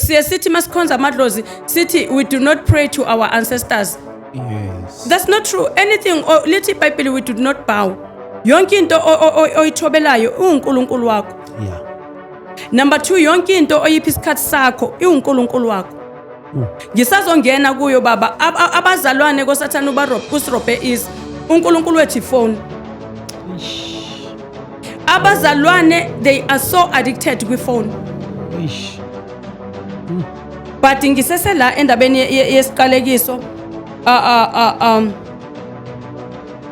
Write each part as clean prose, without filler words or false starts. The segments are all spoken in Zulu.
Siye sithi masikhonza amadlozi, sithi we do not pray to our ancestors. That's not true. Anything lithi iBhayibheli, we do not bow. Yonke into oyithobelayo uNkulunkulu wakho. Number 2, yonke into oyipha isikhathi sakho iwuNkulunkulu wakho. Ngisazongena kuyo, baba. Abazalwane kosathana ubarob usirobhe is uNkulunkulu wethu ifoni. Abazalwane, they are so addicted kwifoni. Eish. But ngisesela endabeni yesiqalekiso,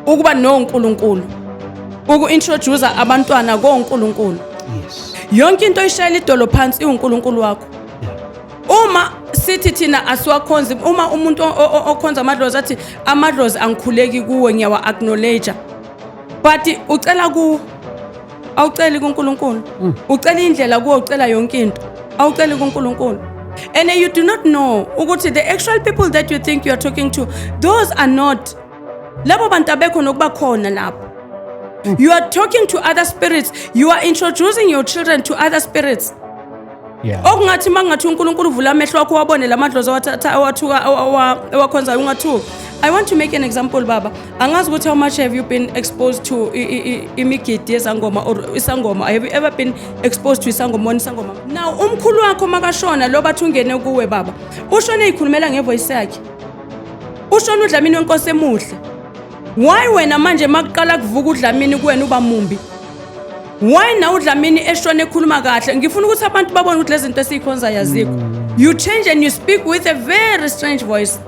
ukuba noNkulunkulu, uku-introduce abantwana koNkulunkulu. Yonke into oyishayela idolo phansi iwuNkulunkulu wakho. Uma sithi thina asiwakhonzi, uma umuntu okhonza amadlozi athi, "Amadlozi angikhuleki kuwe, ngiyawa acknowledge," but ucela kuwo, awuceli kuNkulunkulu. Ucela indlela kuwo, ucela yonke into, awuceli kuNkulunkulu. And you do not know ukuthi the actual people that you think you are talking to, those are not labo bantu, abekho nokuba khona lapho. You are talking to other spirits. You are introducing your children to other spirits. Okungathi uma kungathi uNkulunkulu uvula amehlo akho, wabone la madlozi awathatha, awathuka, awakhonzayo, ungathuka. I want to make an example, baba. Angazi ukuthi how much have you been exposed to imigidi yezangoma or isangoma. Have you ever been exposed to isangoma, wona isangoma? Now umkhulu wakho makashona, lo bathi ungene kuwe, baba, ushone eyikhulumela ngevoice yakhe, ushona uDlamini wenkosi emuhle. Why wena manje makuqala kuvuka uDlamini kuwena uba mumbi? Why na uDlamini eshona ekhuluma kahle? Ngifuna ukuthi abantu babone ukuthi lezi zinto esiyikhonzayo azikho. You change and you speak with a very strange voice.